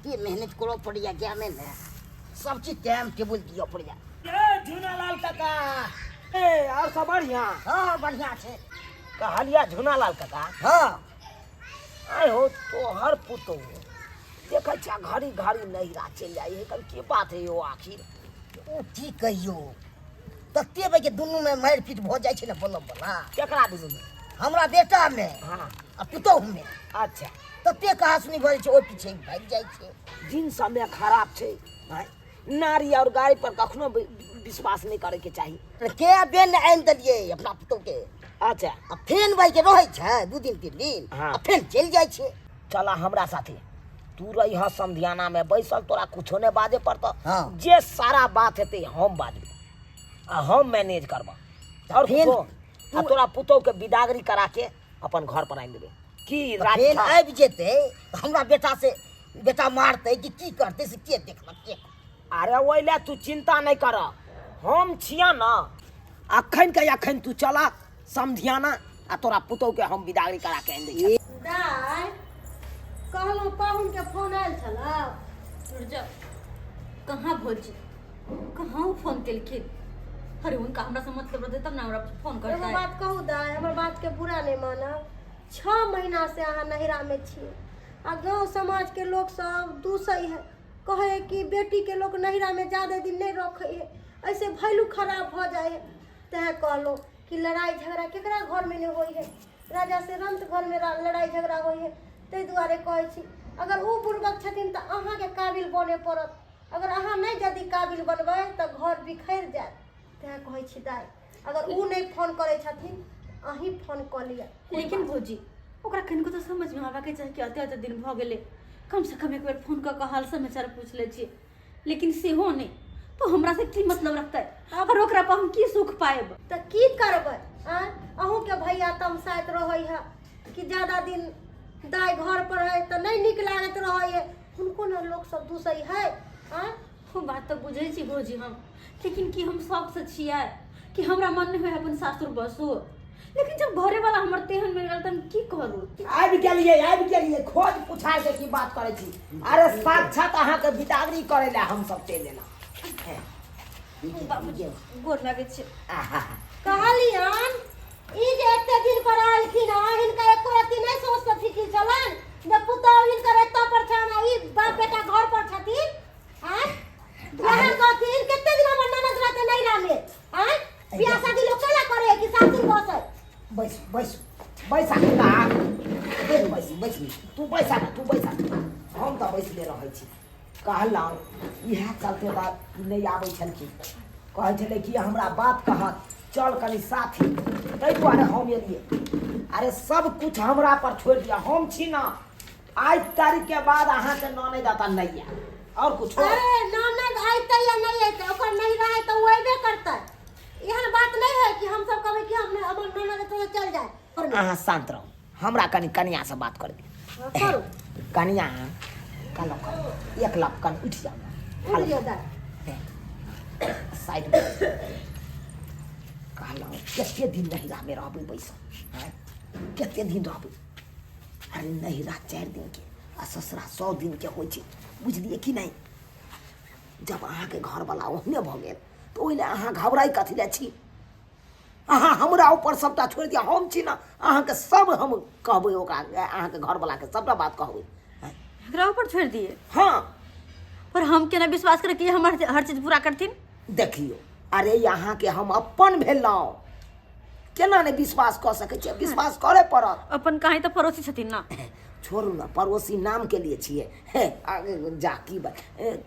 कते मेहनत करऽ पड़ैया गायमे ने सब चीज टाइम टेबुल दिअ पड़ैया। ए झुनालाल काका, ए और सब बढ़िया? हाँ, बढ़िया छै। कहलिया झुनालाल काका। हाँ। आय हो तोहर पुतोह देखै छिया घड़ी घड़ी नैहरा चलि जाइ है, एकर की बात है यो आखिर? ओ की कहियो, तते बजे दुनू में मारि पीट भऽ जाइ छै ने बोलब बला। केकरा दुनू में? हमरा बेटा में। हाँ। आ पुतोह में। अच्छा। तते कहा सुनी भऽ जाइ छै, ओहि पीछे भागि जाइ छै। दिन समय खराब छै, आँय? नारी और गाड़ी पर कखनो विश्वास नहीं करे के चाही। के बेन आनि देलियै अपना पुतोह के। अच्छा। आ फेन भाई के रहै छै 2 दिन 3 दिन। हाँ। आ फेन चलि जाइ छै। चला हमरा साथे, तू रही ह समधियाना में बैसल, तोरा कुछो नहीं बाजे पड़तो। हाँ। जे सारा बात हेतै हम बाजबै आ हम मैनेज करबा। और फेन कुछो? आ तोरा पुतोह के बिदागरी करा के अपन घर पर आनि देबै। की तऽ राज फेन छह? आबि जेतै तऽ हमरा बेटा से बेटा मारतै कि की करतै से के देखलक के? अरे ओहि लए तू चिंता नहीं कर, हम छिया ना। अखन के अखन तू चला समधियाना आ तोरा पुतोह के हम बिदागरी करा के आनि दै छियौ। दाय, कहलहुँ पाहुन के फोन आयल छलौ? रुक जाओ, कहाँ भौजी, कहाँ ओ फोन केलखिन? अरे हुनका हमरा से मतलब रहतै तब ना हमरा फोन एगो करतै। बात कहू दाय, हमर बात के बुरा नहि मानब। 6 महीना से अहाँ नैहरा में छी आ गाँव समाज के लोक सब दूसै है, कहै है कि बेटी के लोक नैहरा में ज्यादा दिन नहीं रखै है, ऐसे वैल्यू खराब भऽ जाइ है। तैं कहलहुँ कि लड़ाई झगड़ा केकरा घर में नहीं होइ है, राजा से रंत घर में लड़ाई झगड़ा होइ है। ताहि दुआरे कहै छी अगर ओ बुड़बक छथिन तऽ अहाँके काबिल बने पड़त, अगर अहाँ नहीं यदि काबिल बनबै तऽ घर बिखरि जायत। तैं कहै छी दाय, अगर ओ नहीं फोन करै छथिन अहीं फोन कऽ लिअ। लेकिन भौजी ओकरा कनिको तऽ समझमे आबऽके चाही कि एते एते दिन भऽ गेलै, कम से कम एक बेर फोन कऽ कऽ हाल समाचार पूछि लै छियै, लेकिन सेहो नहि। तो हमरा से की मतलब रखतै और ओकरा पर हम की सुख पाएब? तऽ की करबै आँय, अहूँके भैया तमसाइत रहै है कि ज्यादा दिन दाय घर पर है तऽ नहि नीक लागैत रहै है, हुनको ने लोक सब दूसै है आँय। ओ बात तऽ बुझै छी भौजी हम, लेकिन की हम शौकसँ छियै कि हमरा मन नहि होइ अपन सासुर बसू? लेकिन जब घरे वाला हमर तेहन मिल गेल तऽ हम की करू? आबि गेलियै, आबि गेलियै। खोज पुछार के की बात करै छी? अरे साक्षात अहाँके बिदागरी करै लए हम सब चलि एलहुँ। बाबूजी गोर लागै छै। आहा। कहलियन ई जे एते दिन पर आयल हँ, हिनका एको रत्ती नहि सोच से फिकिर छलनि जे पुतहु हिनकर एतऽ पर छनि आ ई बाप बेटा घर पर छथिन? आँय, इएह कहथिन कते दिन हमर ननद रहतै नैहरा में? आँय, बियाह शादी लोक केला करे है कि सासुर बसै? बैस बैस बैस आ का बैस बैस बैस, तू बैस आ, तू बैस आ, हम तऽ बैसले रहै छी। कहलहुँ इएह चलते बात नहि आबै छलखिन, कहै छलै कि हमरा बात कहत, चल कनि साथी, ताहि दुआरे हम एलियै। अरे सब कुछ हमरा पर छोड़ि दिअ, हम छी ना। आज तारीख के बाद अहाँके ननैद एतऽ नहि आयत और कुछो। अरे ननद अयतै या नहि अयतै, ओकर नहीं रहै तऽ ओ अयबे करतै। एहन बात नहि है कि हम सब कहबै कि हम हमर ननद एतऽ चल जाए। अहाँ शांत रहू, हमरा कनि कनिया से बात कर दियौ। हाँ, करू। कनिया कहलहुँ करू, एक लाख कनि उठि जाउ ने। उठि जाउ दाइ। साइड में कहलहुँ कते दिन नहिरामे रहबै बैसल? आँय, कते दिन रहबै? अरे नहिरा 4 दिन के आ ससुरा 100 दिन के होइ छै, बुझलियै कि नहि? जब अहाँके घरवला ओहने भऽ गेल तऽ ओहि लए अहाँ घबराइ कथी लए छी? अहाँ हमरा ऊपर सबटा छोड़ि दिअ, हम छी ने अहाँके, सब हम कहबै ओकरा, अहाँके घरवलाके सबटा बात कहबै। एकरा ऊपर छोड़ि दिए? हाँ। पर हम केना विश्वास करै कि हमर हर चीज पूरा करथिन? देखियौ, अरे अहाँके हम अपन भेलहुँ, केना नहि विश्वास कऽ सकै छियै? विश्वास करय पड़त। अपन कहीं तऽ पड़ोसी छथिन ना। छोड़ू ने, पड़ोसी नाम के लिए छियै। हे जा की बात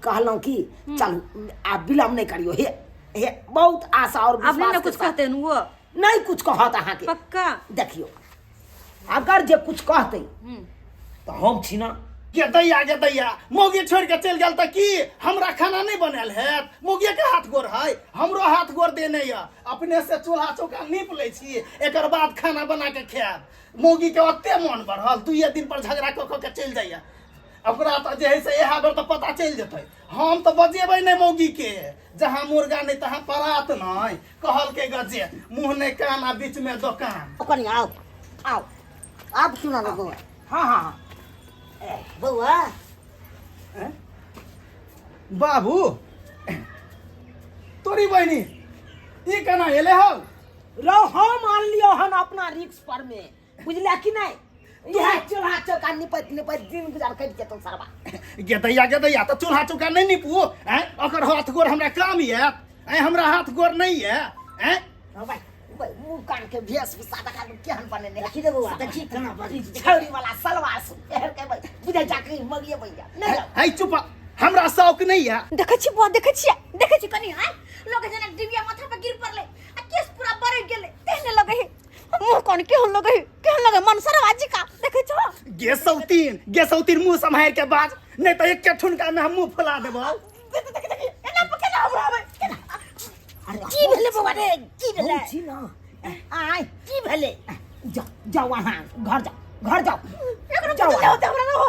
कहलहुँ कि चलू आब विलम्ब नहि करियौ। हे हे बहुत आशा और अब नहीं विश्वास ना के कुछ साथ। कहते हैं वो? नहीं कुछ कहत अहाँके। पक्का? देखियौ, अगर जे कुछ कहतै तऽ हम छी ना। गे दैया, गे दैया, मौगी छोड़ के चलि गेल तऽ की हमरा खाना नहीं बनायल हैत? मौगिए के हाथ गोर है, हमरो हाथ गोर देने यऽ। अपने से चूल्हा चौका नीप लै छी, एकर बाद खाना बना के खायब। मौगी के ओते मन बढ़ल, 2 दिन पर झगड़ा कऽ कऽ के चलि जाइया। ओकरा तऽ जे है से इएह बेर तऽ पता चलि जेतै। हम तऽ बजेबै नहि मौगी के। जहाँ मुर्गा नहि तहाँ परात नहि, कहलकै गजे मुँह नहि कान आ बीच में दोकान। कनि आउ आउ, आब सुना ने बौआ। हाँ हाँ हाँ। बौआ। हैं? बाबू तोरी बहिनी ई केना एले हौ? रौ हम आनलियौ हन अपना रिक्स पर में, बुझलिया कि नहीं? इएह चूल्हा चौका निपैत निपैत दिन गुजार कटि जेतौ सरबा। गेदैया गेदैया तऽ चूल्हा चौका नहि निपू आँय? ओकर हाथ गोर हमरा काम यऽ आँय? हमरा हाथ गोर नहि यऽ आँय? हँ भाइ, भाइ, मुँह कान के वेशभूषा देखा केहन बनेने। देखी रे बौआ, देखी केना बजै छै। छौरी वाला सलवार सूट पहिर के भाइ, बुझै छा कि मगिए भैया नहि जाउ। है चुप, हमरा शौक नहि यऽ। देखै छी बुआ, देखै छियै, देखै छी कनि आँय, लोग जेना डिबिया माथा पर गिर पड़लै आ केस पूरा बरकि गेलै तेहने लगै है। मुँह कोन केहन लगै है, केहन लगै मनसरवा जी का देखै छो? गे सौतीन, गे सौतीन, मुँह सम्हारि के बाज, नहि तऽ एके ठुनका में हम मुँह फुला देबौ। देख देख देख, एना पर केना हमरा आबै केना? अरे की भेलै बौआ रे, की भेलै? हम छी ना। आय की भेलै? जाओ जाओ, अहाँ घर जाओ, घर जाओ। एकरा जाओ। बुझले होतै हमरा न हो।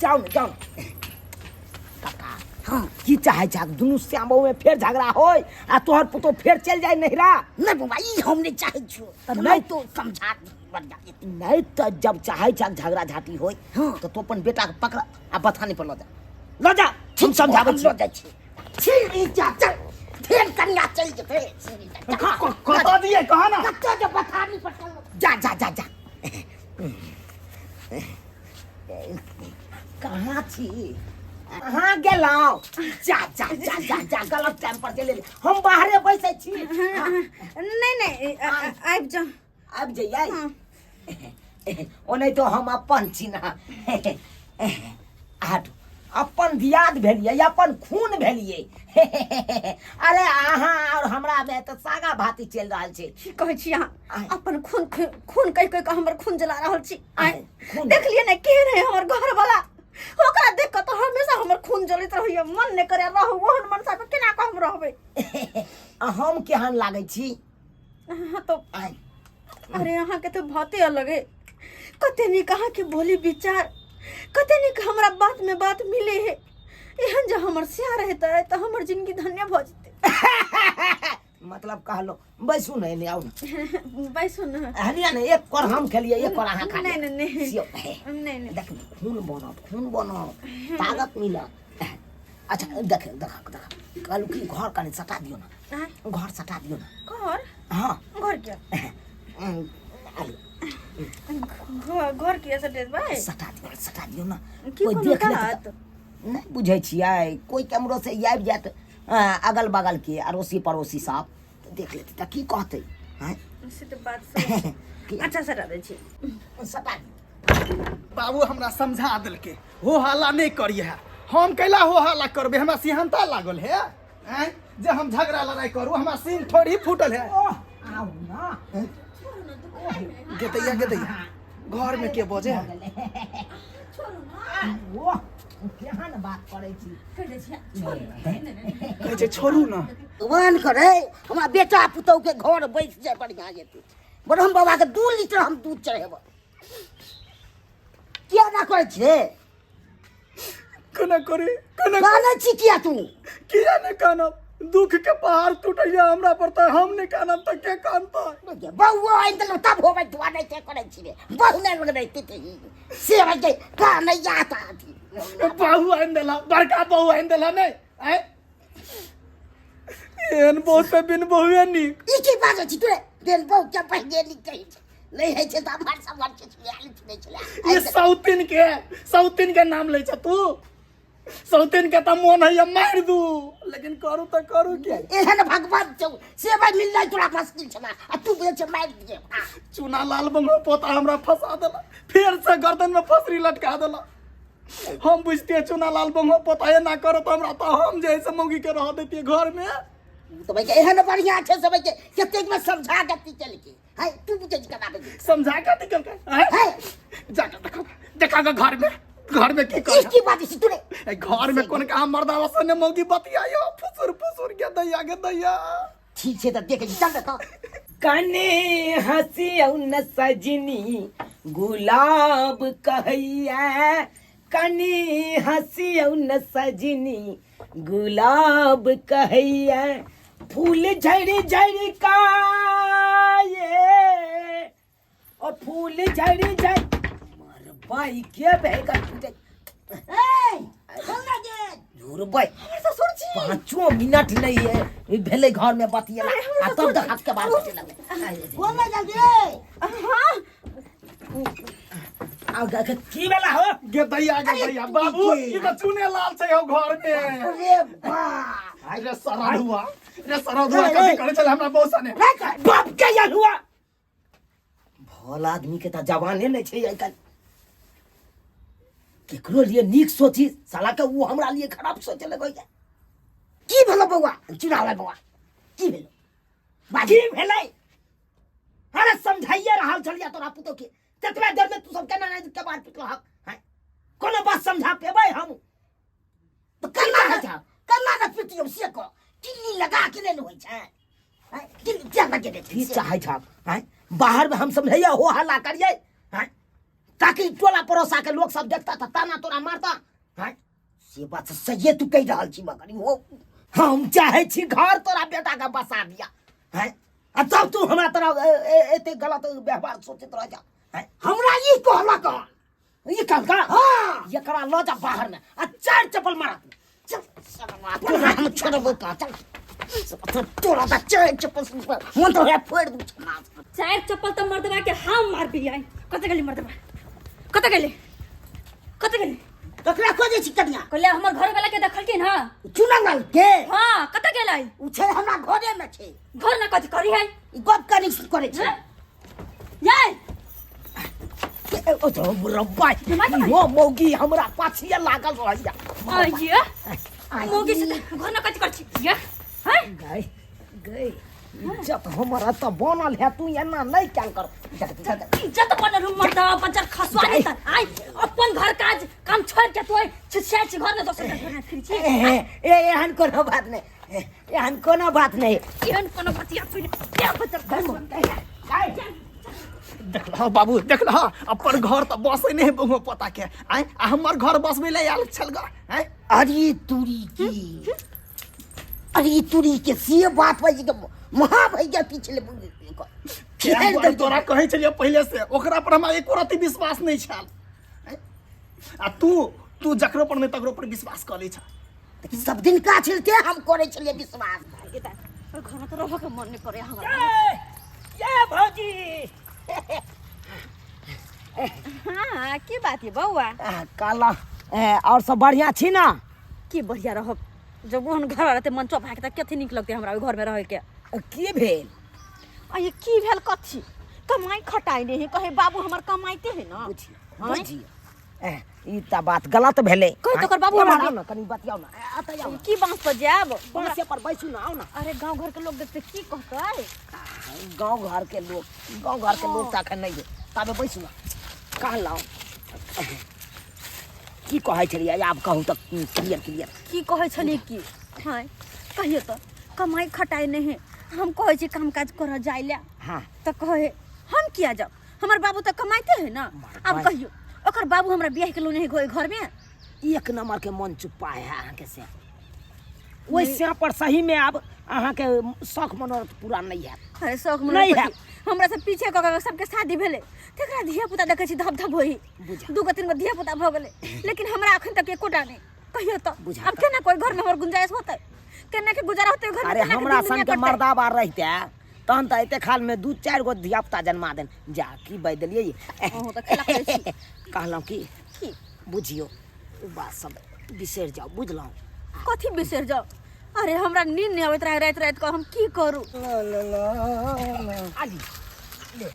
जाओ ने, जाओ ने। काका, हाँ, की चाहे छा? दुनू श्याम में फेर झगड़ा होय आ तोहर पुतो फेर चल जाए नहिरा? नहि बौआ, ई हम नहि चाहै छियौ। तऽ नहि तो समझा बढ़िया। नहीं तऽ जब चाहे छा झगड़ा झाटी होय, हाँ। तऽ तू अपन बेटा के पकड़ आ बथानी पर लऽ जा, लऽ जा, हम समझाबै लऽ छी। जाइ छी। छी जा, चल फेर कनिया चलि जेतै। कतऽ दियै कह ना? कतऽ जे बथानी पर चल। जा जा जा जा। कहाँ छी अहाँ? गेलहुँ? जा जा जा जा जा, गलत टाइम पर चलि एली। हम बाहरे बैसै छी। नहि नहि, आबि जाउ। आबि जइयै। ओनाहितो हम अपन छी ना। हटू, अपन दियाद भेलियै, अपन खून भेलियै। अरे अहाँ और हमरा मे तऽ सागा भाती चलि रहल छै। की कहै छी अहाँ? आँय। अपन खून खून कहि कहि कऽ हमर खून जला रहल छी आँय। खून। देखलियै ने केहन है हमर घर वाला? ओकरा देख कऽ तऽ हमेशा हमर खून जलैत रहैया, मन नहि करे रहू। ओहन मनसा पे केना कऽ हम रहबै? आ हम केहन लागै छी? अहाँ तऽ आँय। अरे अहाँके तऽ बाते अलग है। कते नीक अहाँके बोली विचार, कते नीक हमरा बात में बात मिले है। एहन जे हमर सिया रहते तऽ हमर जिंदगी धन्य भऽ जेतै। मतलब कहलो, बैसू ने, एने आउ ने। बैसू ने। हलिया ने, एक कर हम खेलिए, एक कर अहाँ खा नहीं, लिअ। नहीं, नहीं। सियो। नहीं नहीं। देख, खून बनत, खून बनत, ताकत मिलत। अच्छा देख देख देख, कहलू कि घर कनि सटा दियौ ने। आँय? घर सटा दियौ ने। घर? हाँ। घर किया? आलू। घर, घर किया सटेबै? सटा दियौ, सटा दियौ ने। की कोइ कोनो देख लेत बात? तऽ नहि बुझै छियै, कोइ केम्हरो से आबि जायत, अगल बगल के अड़ोसी पड़ोसी सब तऽ देख लेतै तऽ की कहतै? आँय? से तऽ बात सही छै। की? अच्छा सटा दै छी। सटा दियौ। बाबू हमरा समझा देलकै, हो हल्ला नहि करिहे। हम कैला हो हल्ला करबै? हमरा सिहन्ता लागल है आँय जे हम झगड़ा लड़ाइ करू? हमरा सींग थोड़ी ही फूटल है। ओह, आउ ना। गेदैया गेदैया, घर में के बजे है? ओह, केहन बात करै छी? कहि दै छी, छोड़ू ने। नहि, नहि, नहि। कहै छै छोड़ू ना। भगवान करे हमरा बेटा पुतहु के घर बैस जाय, बढ़िया जेतै। ब्रह्म बाबा के 2 लीटर हम दूध चढ़ेबै। किया ना करै छियै? केना करी, केना? कानै छी किया तू? किया नहि कानब? दुख के पहाड़ टूटैया हमरा पर तऽ हम नहि कानब तऽ के कानतै? बौआ आनि देलहुँ तब होबै दुआ नहि के करै छी रे। बहु नहि लगै से होइ छै कानैया तऽ अथी। बहु आनि देला, बड़का बहु आनि देला। नहि आँय, एहन बहु से बिन बहुए नीक। ई की बाजै छी तू रे? बेल बहु के पहिने नीक कहै छै नहि होइ छै तऽ हमर सब किछु आयल नहि छलै। ई सौतीन के नाम लै छ तू। सौतीन के तऽ मोन होइया मारि दू, लेकिन करू तऽ करू के? एहन भगवान छौ से भाई मिलनाइ तोरा मुश्किल छला आ तू बोलै छै मारि दिए। चूना लाल बंगो पोता हमरा फंसा देला, फेर से गर्दन में फसरी लटका देला। हम बुझतियै चूना लाल बंगो पोता एना करत हमरा तऽ हम जे है से मौगी के रह दैतियै घर में। तऽ भाई एहन बढ़िया छै सब के कतेक में समझा के चल के है, तू बुझै छी केना बजे समझा के निकल के आँय? है। जाके देखा, देखा के घर में, घर में की ई कर की बात छी तू रे? ए, घर में कोन कहाँ मर्दावा सने मौगी बतियायो फुसुर फुसुर के। दैया के दैया। ठीक छै तऽ देखै छी, चल तऽ। कने हसियौ न सजनी, गुलाब कहैया। कनी हसियौ न सजनी, गुलाब कहैया। फूल झड़ झड़ का ये और फूल झड़ झड़ मरबाई के बहेगा। ए, खोल ना गेट। जोर बै हमर ससुर जी पाँचो मिनट नहीं है ई भेलै घर में बतियेला आ तब तक हाथ के बाल कटे लगलै। बोल ना जल्दी रे। हाँ। आ की भेला हो? गे दैया, गे दैया बाबू, ई तऽ चुने लाल छै हौ घर में। अरे बा रे सरधुआ, रे सरधुआ, कथी करै छलै हमरा बहू सने? बाप के यहुआ भला आदमी के तऽ जवाने नहि छै आइ काल्हि। केकरो लिए नीक सोची साला के ओ हमरा लिए खराब सोचे लगैया। की भेलो बौआ? चुनाव बौआ, की भेलो? की भेलै? अरे समझाइए रहल छलियै तोरा पुतोह के, ततबे देर में तू सब केना नहि कबाड़ पिटलहक हैं? कोनो बात समझा पेबै हम? तऽ केना होइ छै, केना ने पिटियौ से कह। किल्ली लगा के नहि ने होइ छै हैं? किल्ली किया लगेने छै? की चाहै छहक हैं? बाहर में हम समझैया हो हल्ला करियै हैं, ताकि टोला पड़ोसा के लोग सब देखता तऽ ताना तोरा मारता हैं। से बात तऽ सहिए तू कहि रहल छी, मगर इहो हम चाहै छी घर तोरा बेटा के बसा दिया हैं, आ तब तू हमरा तोरा एते गलत व्यवहार सोचैत रह जा हैं। हमरा ई कहलक हन। ई कहलका? हाँ। एकरा लऽ जा बाहर में आ चारि चप्पल मारत। चल सरवा, तोरा हम छोड़बो कहाँ? चल तोरा तऽ चारि चप्पल मन तऽ होइए फोड़ि दू छना। चारि चप्पल तऽ मर्दबा के हम मारबी आई। कतऽ गेली मर्दबा? कतऽ गेली? कतऽ गेली? ककरा खोजै छी कनिया? कहले हमर घर वाला के देखलखिन हँ? चुनल के? हाँ। कतऽ गेलै उ? छै हमरा घरे में छै। घर ना कथी करी है? ई गप करी करै छै। याय ओ तो रब्बा, इहो मौगी हमरा पाछिए लागल रहैया। आइए मौगी से घर ना कथी कर छी ये हैं? गई गई, इज्जत हमरा तऽ बनल है, तू एना नहि कैल कर। इज्जत बनल हम मर्दा बच्चा खसवा नहीं तर आई अपन घर काज काम छोड़ के तू छिछिया छी घर में दोसर के घर में फिर छी। ए एहन कोनो बात नहि, एहन कोनो बात नहि। एहन कोनो बात या फिर क्या बच्चा खसवा। देखलह बाबू, देखलह, अपन घर तऽ बसै नहि है बहु पोता के आँय, आ हमर घर बसबै लए आयल छल ग आँय। अरे तुरी की, अरे तुरी के से बात भई के महा भैया पिछले तें दुआरे तोरा कहै छलियै पहिले से ओकरा पर हमरा एको रत्ती विश्वास नहि छल आँय। आ तू तू जकरो पर नहि तकरो पर विश्वास कऽ लै छह। सब दिन का छलते हम करै छलियै विश्वास। घर में तो रह के मन नहीं करे हमरा। ये भौजी। हाँ, की बात है बौआ? काला और सब बढ़िया छी ना? की बढ़िया रहब, जब ओहन घर रहते मन चौप के कथी नीक लगते हमरा ओहि घर में रहे के। की भेल? आ ये की भेल कथी? कमाई खटाई नहीं है, कहे बाबू हमर कमाइते है ना। बुझियो बुझियो, ई तऽ बात गलत भेलै। कहि तऽ ओकर बाबू एम्हर हमरा आउ ना, कनी बतियाउ ना। एतऽ आउ ना। की बांस पर जायब? बांसे पर बैसू ना, आउ ना। अरे गांव घर के लोग देखते की कहतै? गांव घर के लोग, गांव घर के लोग तऽ अखन नहि है, ताबे बैसू ना। कहलहुँ की कहै छलियै, आब कहू तऽ क्लियर क्लियर। की कहै छलियै की? हाँ कहियो तऽ कमाई खटाई नहीं है, हम कहै छी काम काज करऽ जाय ले। हाँ। तऽ कहे हम किया जाउ, हमर बाबू तऽ कमाइते है ना। आब कहियो ओकर बाबू हमरा बियाह के लोने है घर में? एक नंबर के मन चुप्पा है अहाँके से, ओहि से पर सही में आब अहाँके शौक मनोरथ पूरा नहीं है। अरे शौक नहीं मनोरथ है। कथी? हमरा से पीछे कऽ कऽ सबके शादी भेलै, तकरा धिया पुता देखै छी धब धब होई, बुझा। दू गो तीन गो धिया पुता भऽ गेलै, लेकिन हमरा अखन तक एकोटा नहि। कहियो तऽ बुझा। आब केना कोइ घर में हमर गुंजाइश होतै, केना के गुजारा होतै घर में? अरे केना के हमरा दिन सन दुनिया के कटतै? मर्दा बार रहिते तहन तऽ एते खाल में दू चारि गो धिया पुता जन्मा देन। जा की बाजि देलियै। अहूँ तऽ खेला करै छी। कहलहुँ की? की? बुझियौ ओ बात सब बिसरि जाउ, बुझलहुँ? कथी बिसरि जाउ? अरे हमरा नींद नहि अबैत रहै राति राति कऽ, हम की करू? आली ले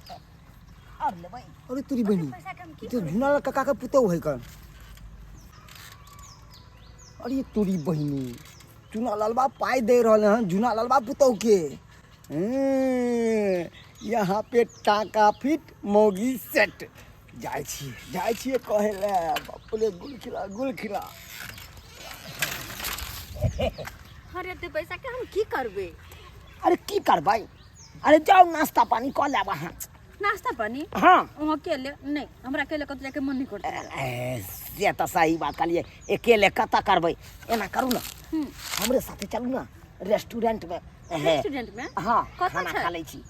और लेबै। अरे तोरी बहिनी, पैसा के हम की ई तो झुना काका के पुतोह है कन। अरे तोरी बहिनी, चुना लालबा पाई दे रहल हन झुना लालबा पुतोह के। यहाँ पे टाका फिट मौगी सेट। जाइ छियै, जाइ छियै कहै लए, बाप रे, गुल खिला गुल खिला। अरे एते पैसा के हम की करबै? अरे की करबै? अरे जाउ नाश्ता पानी कऽ लेब अहाँ। नाश्ता पानी? हाँ। अहाँ अकेले नहि, हमरा अकेले कतौ जायके मन नहि करतै। से तऽ सही बात कहलियै, अकेले कतऽ करबै? एना करू ना, हमरे साथे चलू ना रेस्टोरेंट में। रेस्टोरेंट में? हाँ। कतऽ खाना छै? खा लै छी।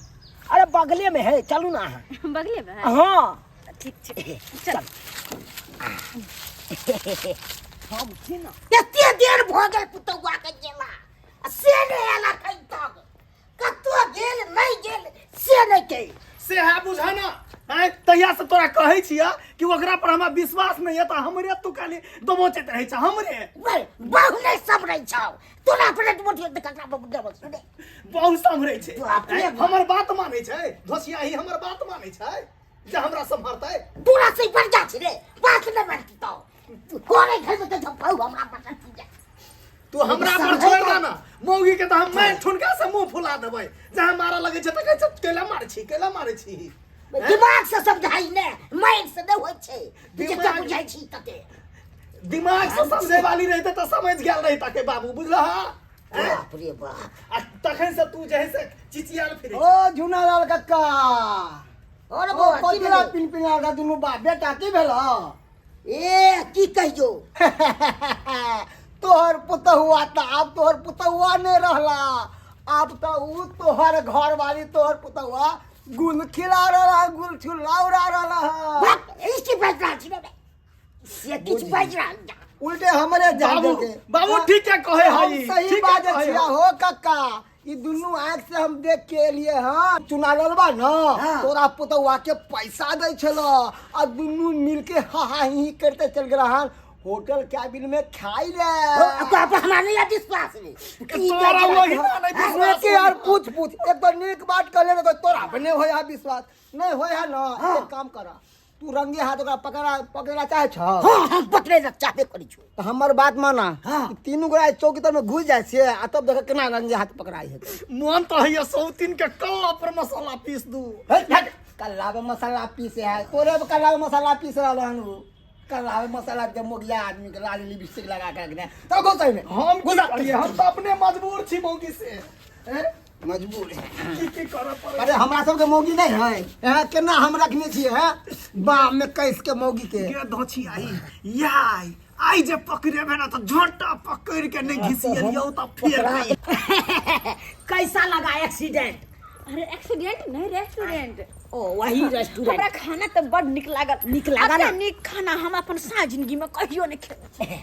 अरे बगले में है, चलू ना अहाँ। बगले में है? हाँ। ठीक छै, चल। हम छी ने एते देर भऽ गेल पुतौआ के गेला आ से नहि आयल एखन तक कतौ गेल नहि गेल से नहि कहि से है बुझा ना आँय तहिया से तोरा कहै छियै कि ओकरा पर हमरा विश्वास नहि यऽ तऽ हमरे तू खाली दबोचैत रहै छ हमरे बहु नहि सम्हरै छौ तोरा पर मोटी ककरा पर देबो सुने बहु सम्हरै छै तू अपने आँय, हमर बात मानै छै धोसिया ही हमर बात मानै छै जे हमरा सम्हरतै तोरा से बढ़ जा छी रे बात नहि मानती तो तू कोरे घर में तो झपौ हमरा पर जा तू हमरा पर छोड़ दे ना मौगी के तऽ हम मारि ठुनका से मुंह फुला देबै जहाँ मारऽ लगै छै तऽ कहै छै कैला मारै छी कैला मारै छी दिमाग से समझाई ने माइंड से नहि होइ छै तू जते दिमाग- बुझाइ छी तते दिमाग से समझे वाली रहते तऽ समझ गेल रही के बाबू बुझलह बाप रे बाप आ तखन से तू जे है से चिचियाल फिरे ओ झुनालाल कक्का और ओ बौआ की कथी ला भेलै? पिन पिना का दुनू बाप बेटा की भेल ए की कहियो तोहर पुतहुआ तऽ आब तोहर पुतहुआ नहि रहला आब तऽ उ तोहर घरवाली तोहर पुतहुआ गुल खिला रहला गुल छुल्ला उड़ा रहला है बाप ई की बाजि रहल छी रे से किछु बाजि रहल जा उल्टे हमरे जान बाबू देलकै। बाबू ठीक है कहे हम हई सही ठीक है बात कहे छिया हई। हो कक्का ई दुनू आँख से हम देख के एलिए हँ चुना ललबा न हाँ। तोरा पुतौआ के पैसा दै छल आ दुनू मिलके हा हा ही ही करते चल गेल हन होटल कैबिन में खाइ ले ओकरा पर हमरा नहीं विश्वास रे की तोरा बाजि रहल वही ना नहीं विश्वास के यार पूछ पूछ एक तो नीक बात कहले ने तोरा पे नहीं होय है विश्वास नहीं होय है ना एक काम कर तू रंगे हाथ ओकरा पकड़ा पकड़ा चाहे छ हाँ हम पकड़े लग चाहबे करै छु तऽ हमर बात माना हाँ। ई तीनू गोरा चौकी तर में घुस जाइ छियै आ तब देख केना रंगे हाथ पकड़ाइ है मन तऽ होइए सौतीन के कल्ला पर मसाला पीस दू कल्ला पे मसाला पीसे है तोरे पे कल्ला पे मसाला पीस रहल हन उ कल्ला पे मसाला के मोगिया आदमी के लाल लिपस्टिक लगा के रखने तो घुस में हम की करिए हम तऽ अपने मजबूर छी मौगी से हैं? मजबूर है की की करऽ पड़ै अरे हमरा सबके मौगी नहीं है हैं केना हम रखने छियै हैं बाम में कैस के मौगी के गे धोछी आई याई आई जे पकड़ेबे ना तऽ झोटा पकड़ के नहीं घिसियलियौ तऽ फेर नहीं। कैसा लगा एक्सीडेंट अरे एक्सीडेंट नहीं रेस्टोरेंट ओ वही रेस्टोरेंट हमरा खाना तऽ बड़ नीक लागल नीक लागल एते ना? नीक खाना हम अपन सारा जिंदगी में कहियो नहीं खेलने छी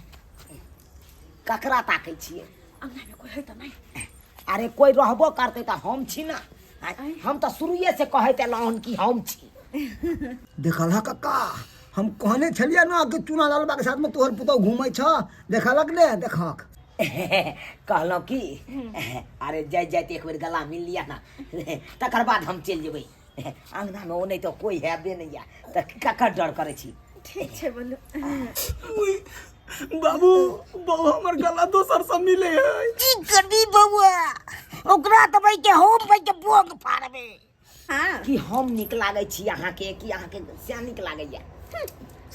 ककरा ताकै छियै अंगना में कोई है तऽ नहीं अरे कोई रहबो करतै तऽ हम छी ना आँय, हम तऽ शुरुए से कहैत एलहुँ हन कि हम छी देखल ह कक्का हम कहने छलियै ना कि चूना लालबा के साथ में तोहर पुतहु घूमै छ देखलक ने देखक कहलहुँ कि अरे जाइत जाइत एक बेर गला मिल लिया ना तकर बाद हम चलि जेबै अङ्गनामे ओ नहि तऽ कोई हेबे नहि यऽ तऽ ककर डर करै छी ठीक छै बोलू उई, बाबू बहु हमर गला दोसर से मिले है की करबी बौआ ओकरा तऽ भाई के हम भाई के बोंग फाड़बे हाँ कि हम नीक लागै छी अहाँके कि अहाँके से नीक लागैया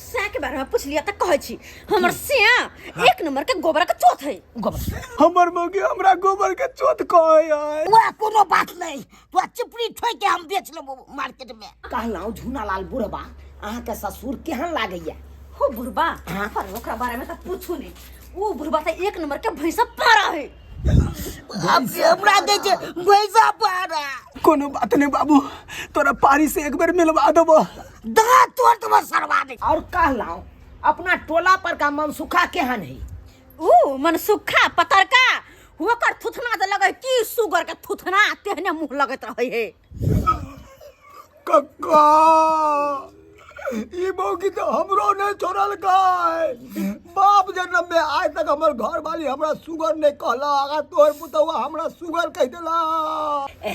सैं के बारे में पूछ लिया तऽ कहै छी हमर सैं एक नंबर के गोबर के चोथ है गोबर हमर मौगी हमरा गोबर के चोत कहै है वह कोनो बात नहीं तो चिपड़ी ठोक के हम बेच लेबो मार्केट में कहलहुँ झूनालाल बुढ़बा अहाँके ससुर केहन लागैया हो बुढ़बा हाँ। पर ओकरा बारे में तऽ पूछू नहीं ओ बुढ़बा तऽ एक नंबर के भैंसा पारा है अब हमरा कहै छै भैंसा पारा कोनो बात नहीं बाबू तोरा पारी से एक बेर मिलवा देबो दाँत तोड़ देबो सरवा दे और कहलहुँ अपना टोला पर का मनसुखा केहन है ऊ मनसुखा पतरका ओकर थुथना तऽ लगै की सुगर के थुथना तेहने मुँह लगैत रहै है कक्का ई मौगी तऽ हमरो नहि छोड़लकै बाप जन्म में आइ तक हमर घर वाली हमरा सुगर नहि कहलक आ तोहर पुतहुआ हमरा सुगर कहि देलक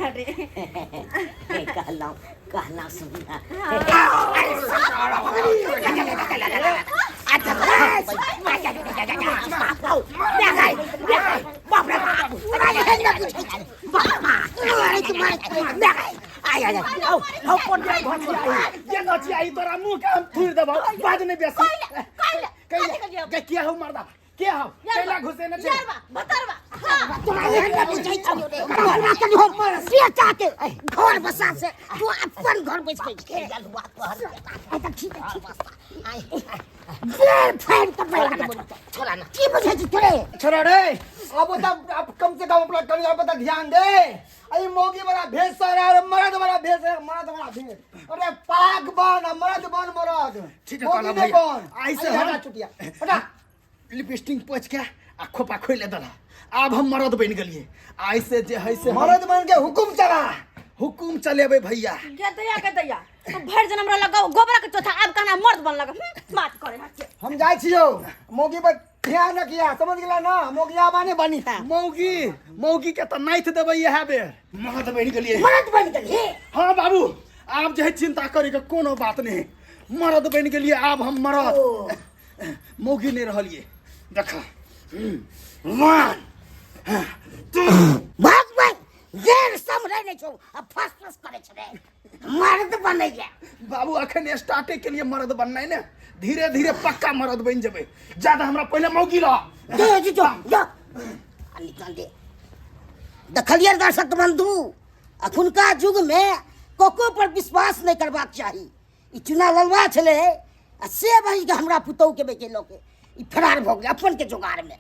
अरे कहलहुँ कहलहुँ सुन ये नचिया ई तोरा मुंह के हम थुर देबो बाज नहीं बेसी कैला के के हो मर्दा के हो कैला घुसे न छै यारबा भतरबा हाँ घर बसा से तू अपन घर बैस के छोड़ा ना की बुझै छी तोरे छोड़ा रे अब त अब कम से कम अपना कनिया पर त ध्यान दे आ अई मौगी वाला भेष सर अरे मर्द वाला भेष है, मर्द वाला भेष। अरे पाग बन आ मर्द बन मर्द। ठीक है मौगी कहला नहीं भैया। बन। आइ से अई हम- हटा चुटिया हटा। लिपस्टिक पोछि के आ खोपा खोलि देला, आब हम मरद बनि गेलियै। आइ से जे है से हम मर्द बन के हुकुम चला। हुकुम चलेबै भैया। गे दैया गे दैया, तो भरि जन्म रहल गोबरा के चोथा, आब कहना मर्द बन लगा। बात करे हट। हम जाइ छियौ, मौगी पर ध्यान रखिया, समझ गेला ना? मौगिया बाने बनी है। मौगी मौगी के तऽ नाइथ देबै इएह बेर। मर्द बनि गेलियै। मरद बनि गेलियै। हाँ बाबू, आब जे है चिंता करे के कोनो बात नहीं, मर्द बनि गेलियै आब हम, मर्द, मौगी नहीं रहलियै। देख, वन टू। भाग भाग, देर समझै नहि छौ आ फस फस करै छलै मर्द बनैया। बाबू, अखन स्टार्टे के लिए मर्द बननाइ ने, धीरे धीरे पक्का मर्द बनि जेबै। ज्यादा हमरा पहिले मौगी रह जो जो जो जो आ निकाल दे। देखलियै दर्शक बंधु, अखुनका युगमे कको पर विश्वास नहि करबाक चाही। ई चुना ललवा छलै आ से बहिके हमरा पुतहु के बेचे लऽ के ई फरार भऽ गेलै अपन के जोगाड़मे।